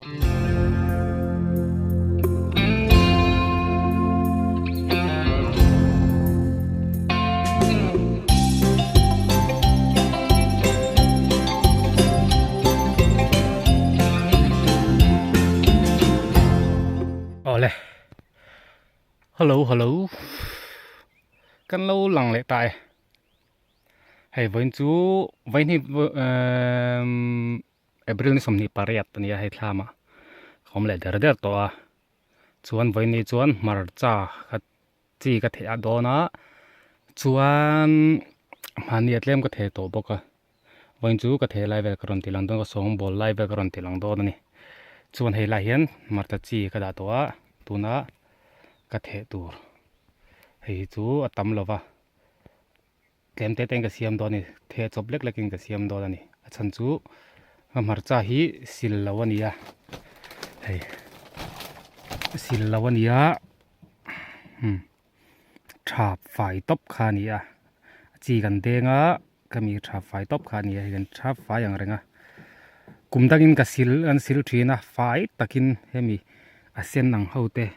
Awle hello hello kan lo lang leh ta e hei vawiin chu vawiin hi emm April ni 28 a nia hei thlam ah ka awm leh der der tawh a chuan vawiin ni chuan hmarcha kha chi ka theih a dawn a chuan mahni a tlem ka theh tawh bawk a vawiin chu ka theh lai vel ka rawn ti lang dawn ka sawngbawl lai vel ka rawn ti lang dawn a ni chuan hei lai hian hmarcha chi ka dah tawh a tuna ka theh tur hei hi chu a tam lo va. Tlem te tein ka siam dawn a ni, theh chawp lek lekin ka siam dawn a ni. A chhan chu a hmarcha hi sil lo a ni a, hei sil lo a ni a, umm thap fai tawp kha a ni a, a chi kan deng a, ka mi thap fai tawp kha a ni a, hei kan thap fai ang reng a, kum dangin ka sil an sil thin a, fai takin hemi a sen ang ho te.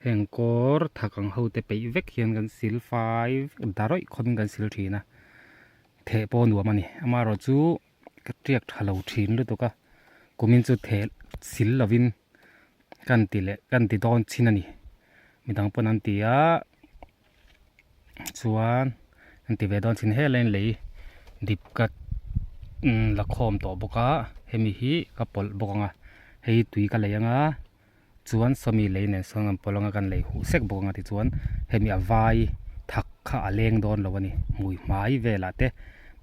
Heng kawr thak ang ho te peih vek hian kan sil fai vek darawih khawpin kan sil thin a, theh pawh nuam a ni. Amaherawh chu ka tiak tha lo thin lutuk a, kumin chu theh sil lovin kan ti leh kan ti dawn chin a ni. Midang pawn an ti a, chuan an ti ve dawn chin hel a in lei dip ka la khawm tawh bawk a, hemi hi ka pawlh bawk ang a, hei tui ka lei ang a. Chuan sawmi lei nen sawn kan pawlh anga kan lei huh sek bawk anga tichuan hemi a vai thak kha a leng dawn lo a ni. Hmui hmai velah te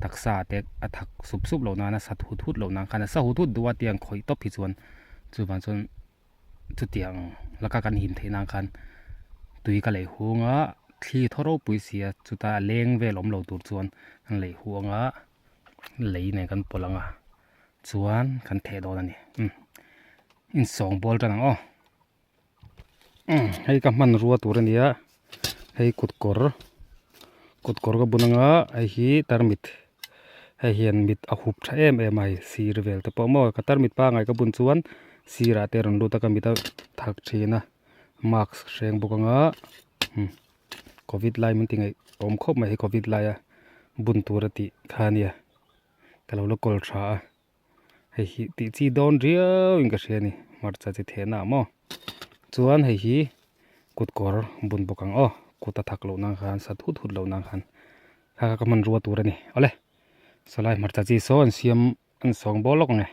taksa te a thak sup sup loh nan a sat hut hut loh nan khan a sa hut hut duh a tiang khawih tawp hi chuan chuvang chuan chutiang laka kan him theih nan khan tui ka lei hung a thli thaw ropui si a chuta a leng vel awm lo tur chuan kan lei huh anga lei nen kan pawlh anga chuan kan theh dawn a ni umm insawng bawl tan ang aw umm hei ka hmanrua tur a nia hei kut kawr kut kawr ka bun anga hei hi tarmit hei hian mit a hup tha em em a hei sir vel te pawh maw ka tarmit pangai ka bun chuan sirah te a rawn lut a ka mit a thak thin a mask hreng bawk anga umm covid lai min ti ngaih awm khawp mai hei covid laia bun tur a tih kha a nia. Ka lo la kawl tha a, hei hi tih chi dawn riau in ka hria a ni hmarcha chi thehna ah maw chuan hei hi kut kawr bun bawk ang aw kut a thak loh nan khan sat hut hut loh nan khan kha kha ka hmanrua tur a ni awle sawlai hmarcha chi saw an siam an sawng bawl lawk ang e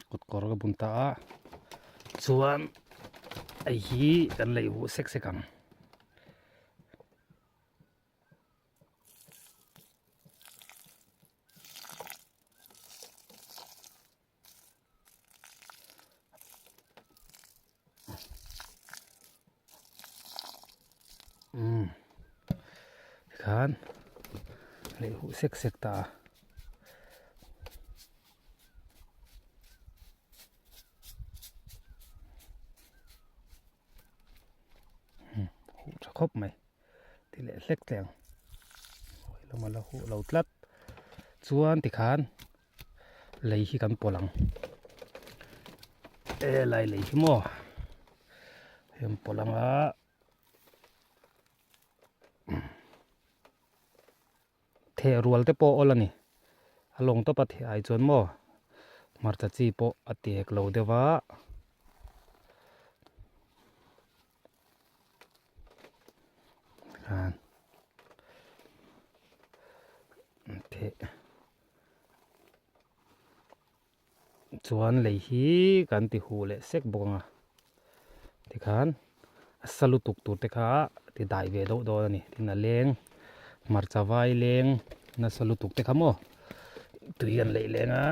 kut kawr ka bun ta a chuan hei hi kan lei huh sek sek ang. Umm tikhan lei huh sek sek ta a. Huh tha khawp mai ti leh hlek teh ang hawi lama la huh lo tlat chuan tikhan lei hi kan pawlh ang e lai lei hi maw hei an pawlh ang a. Theh rual te pawh awl a ni. A lawng tawp a theh ai chuan maw hmarcha chi pawh a tek lo deuh va. Khan theh chuan lei hi kan ti huh leh sek bawk ang a tikhan a sa lutuk tur te kha ti dai ve deuh dawn a ni tin a leng hmarcha vai leng nasa lutuk te kha maw tui an leih leng a.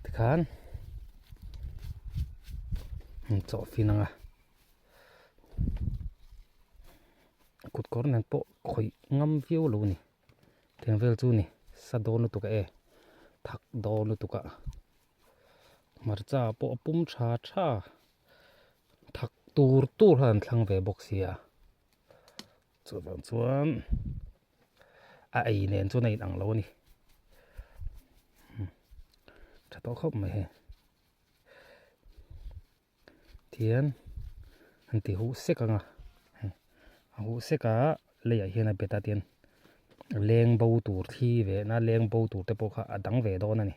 Tikhan chawh fin anga kut kawr nen pawh khawih ngam viau lo a ni tiang vel chu ni sa dawn lutuk a e thak dawn lutuk a. Hmarcha pawh a pum tha tha thak tur tur khan an thlang ve bawk sia chuvang chuan a ei nen chuan a inang lo a ni tha tawh khawp mai hei tihian an ti huh sek ang a hei a huh sek a leiah hian a bet a tihian leng bo tur thli ve na leng bo tur te pawh kha a dang ve dawn a ni.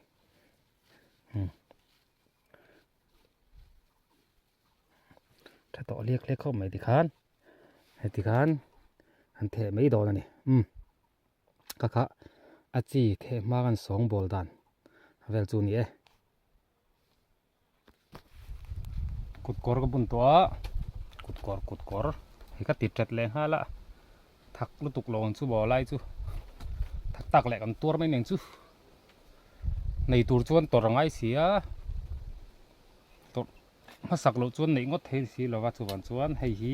Tha tawh liak hle khawp mai tikhan heti khan an theh mai dawn a ni umm ka kha a chi theh hma khan sawngbawl dan vel chu a ni e. Kut kawr ka bun tawh a kut kawr kut kawr hei ka ti tat leh nghal a thak lutuk lo ang chu maw lai chu thak tak leh kan tuar mai nen chu nei tur chuan tawrh a ngai si a tawrh hmasak loh chuan neih ngawt thei si lova chuvang chuan hei hi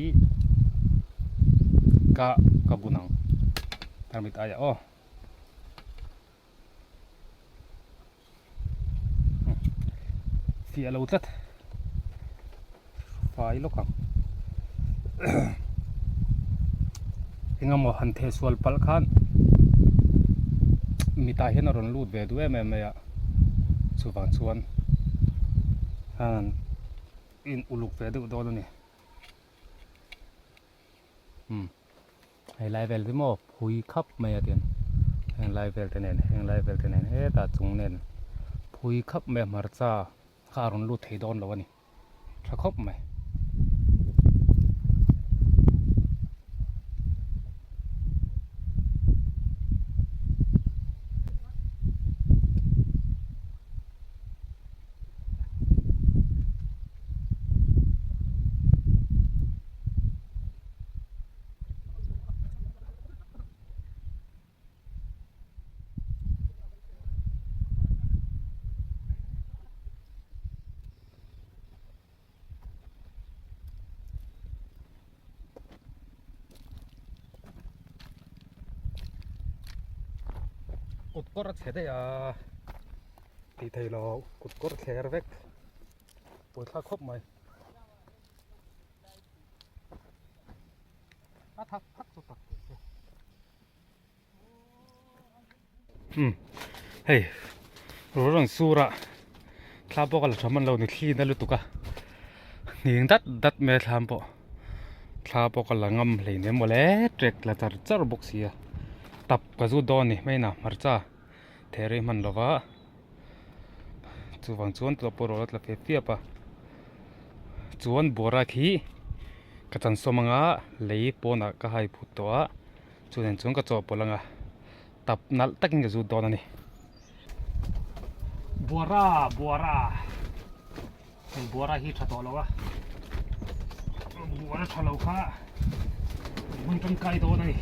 ka ka bun ang tarmit aiah aw. Fiah lo tlat fai lawk ang engemaw han theh sual palh khan mitah hian a rawn lut ve duh em em mai a chuvang chuan an in uluk ve deuh dawn a ni umm. Hei lai vel hi maw phui khap mai a tin heng lai vel te nen heng lai vel te nen hetah chung nen phui khap mai a hmarcha kha a rawn lut thei dawn lo a ni tha khawp mai. Kut kawr a chhe daih a tih theih loh kut kawr thler vek buaithlak khawp mai. A thak thak chu tak teh se. Um hei rul rawn sur a thla pawh ka la tha hman lo ni thli na lutuk a hning dat dat mai a thlam pawh thla pawh ka la ngam hleinem mawle trek la char char bawk si a tap ka zut dawn a ni hmeina hmarcha theh rei hman lova chuvang chuan tluah pawh rawh a tla fe fiap a chuan bawra khi ka chan sawm anga lei pawnah ka hai phut tawh a chuan chuan ka chawhpawlh anga tap nalh takin ka zut dawn a ni. Buara buara hei buara hi tha tawh lo a buara tha lo kha hmun tangkai dawn a ni.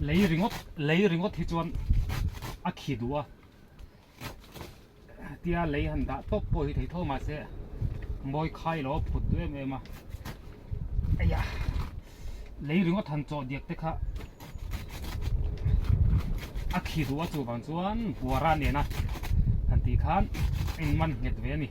Lei ringawt lei ringawt hi chuan a khi duh a tia lei han dah tawp pawh hi thei tho mahse mawi khai lo a phut duh em em a eiah lei ringawt han chawh diak te kha a khi duh a chuvang chuan buara nena han tih khan a in man nghet ve a ni.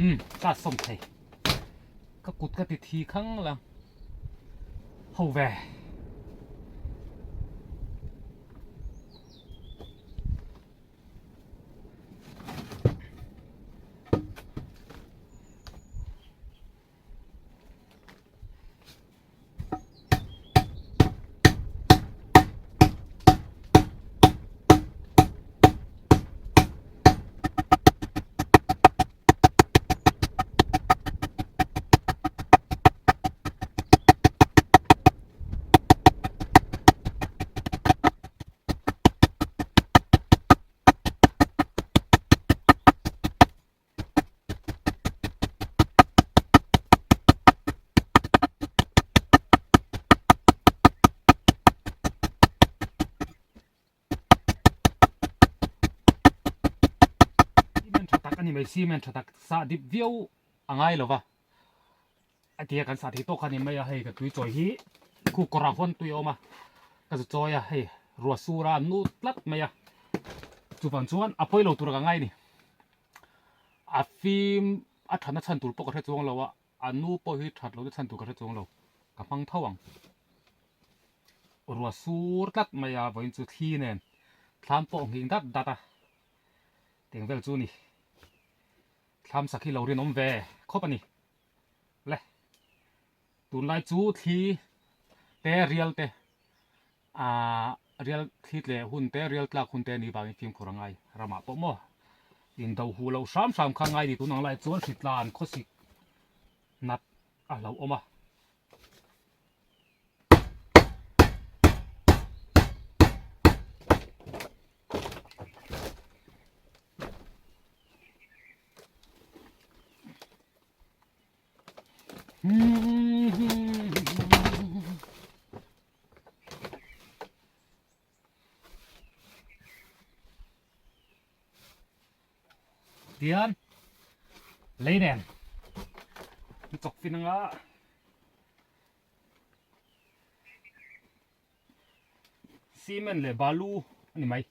Umm ka sawm thei ka kut ka ti thi khang la ho ve. ni mai cement tha tak sah dip viau a ngai lo va a tia kan sah thei tawk kha ni mai a hei ka tui chawi hi khu kawrah huan tui a awm a ka zu chawi a hei ruah sur a an nu tlat mai a chuvang chuan a pawi lo tur ka ngai a ni a fim a thatna chhan tur pawh ka hre chuang lo a a nu pawh hi that lohna chhan tur ka hre chuang lo ka hmang tho ang ruah sur tlat mai a vawiin chu thli nen thlam pawh nghing dat dat a teng vel chu a ni thlam sak hi lo rinawm ve khawp a ni le tunlai chu thli te rial te Aaa rial thli tleh hun te rial tlak hun te a nih vangin fimkhur a ngai ramah pawh maw indo huh loh hram hram kha ngai ni tun ang lai chuan hritlan khawsik nat a hlauhawm a. Tian lei nen an chawk fin anga cement leh balu a ni mai.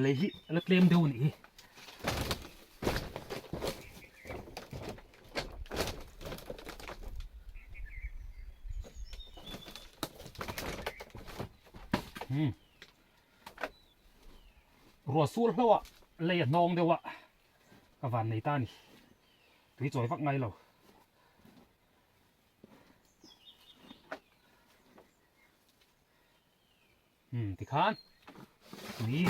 Lei hi a la tlem deuh a nih hi. Hmm. Ruah sur hlauh a lei a hnawng deuh a ka van nei ta a ni tui chawi vak ngai lo. Hmm tikhan tui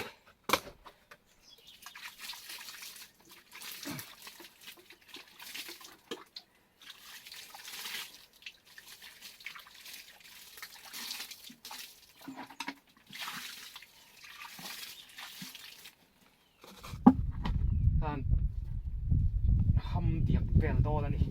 khan ham diak vel dawn a ni.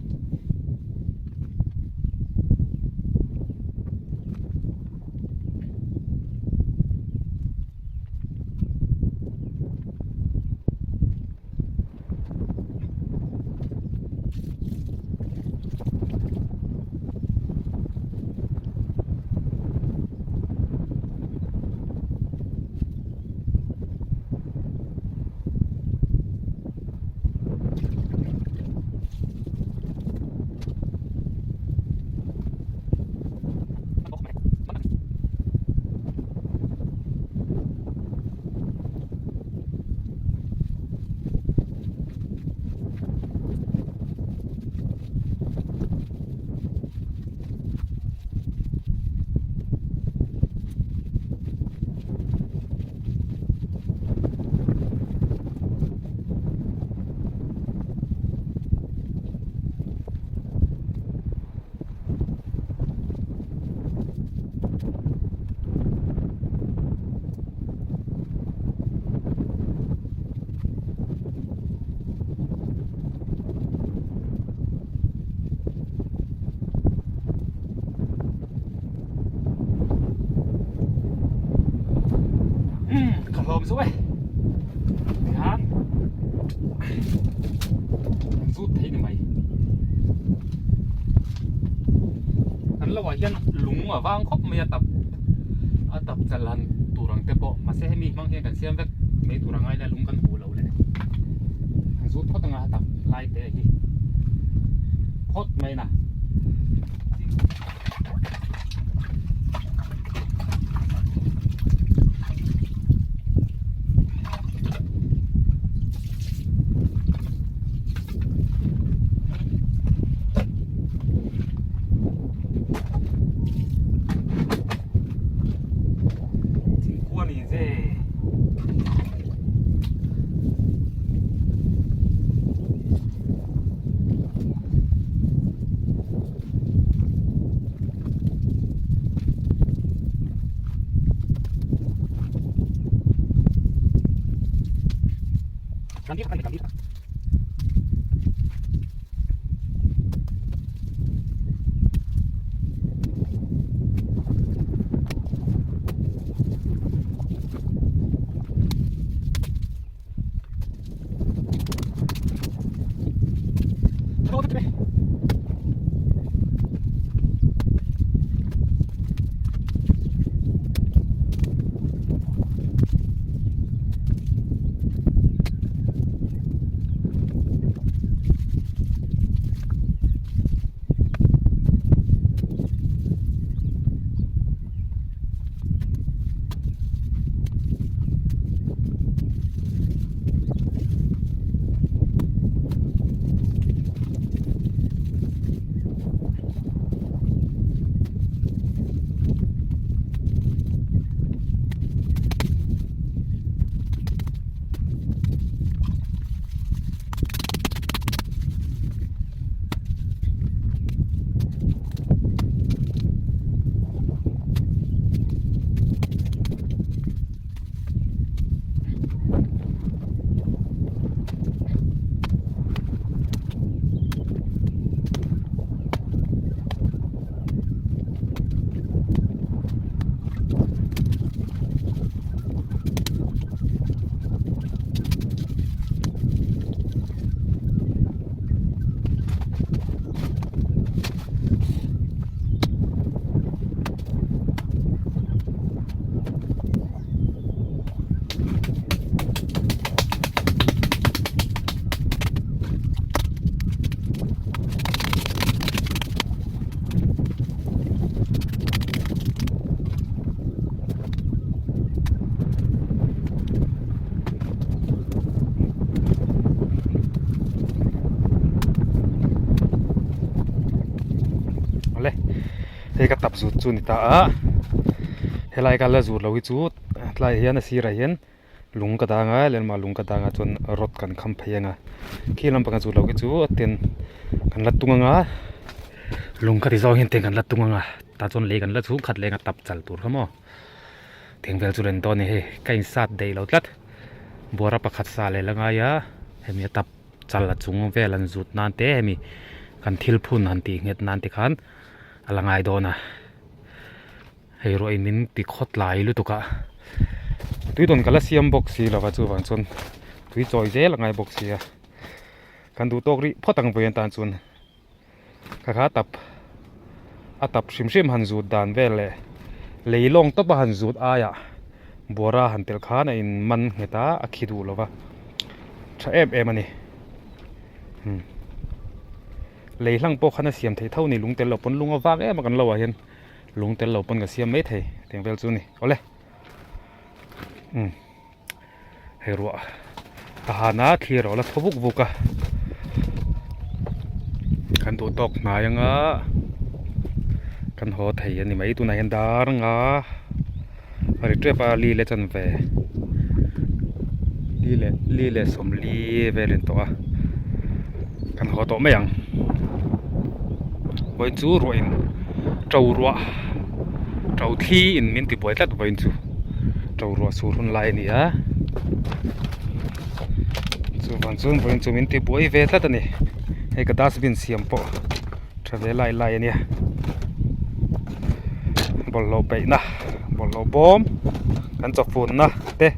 Ka hlawm chu e tikhan zut thei ni mai kan lo ah hian lung a vang khawp mai a tap a tap chal han tur ang te pawh mahse hemi hmang hian kan siam vek mai tur a ngai la lung kan hmuh loh leh an zut phawt anga a tap lai te hi phawt mai na. Thingkua ni ve. Awle hei ka tap zut chu a ni ta a helai ka la zut loh hi chu tlaiah hian a sirah hian lung ka dang a lehlamah lung ka dang a chuan rod kan kham phei ang a khi lampang a zut loh hi chu a ten kan la tung ang a lung ka ti zawng hian ten kan la tung ang a tah chuan lei kan la chhung khat leng a tap chal tur kha maw thing vel chu ren dawn a ni hei ka insat daih lo tlat buara pakhat sa leh la ngai a hemi a tap chal a chung vel an zut nan te hemi kan thil phun han tih nghet nan te khan a la ngai dawn a hei ruah in min ti khawt lai lutuk a tui dawn ka la siam bawk si lova chuvang chuan tui chawi zel a ngai bawk si a kan duh tawk rih phawt ang vawiin tan chuan Ka kha tap a tap hrim hrim han zut dan vel leh lei lawng tawp a han zut aiah buara han telh khan a in man nghet a a khi duh lo va tha em em a ni umm lei hlang pawh khan a siam theih tho a ni lung tel lo pawn lung a vak em a kan lo ah hian lung tel lo pawn ka siam mai thei teng vel chu a ni awle umm. Hei ruah a han a thlir a la thaw vuk vuk a kan duh tawk hnai anga kan haw thei a ni mai tunah hian dar nga a ri tep a li leh chanve li leh li leh sawmli vel in tawh a kan haw tawh mai ang vawiin chu ruah in to ruah to thli in min ti buai tlat vawiin chu. To ruah sur hun lai a ni a chuvang chuan vawiin chu min ti buai ve tlat a ni hei ka dustbin siam pawh tha ve lai lai a nia bawlhhlawh peihna bawlhhlawh bawm kan chawfunna te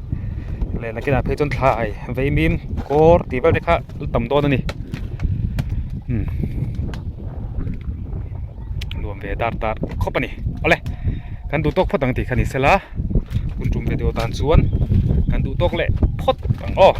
leh nakinah phei chuan thlai vaimim kawr tih vel te kha a tam dawn a ni umm nuam ve dar dar khawp a ni awle kan duh tawk phawt ang tih kha ni sela hun tum video tan chuan kan duh tawk leh phawt ang aw.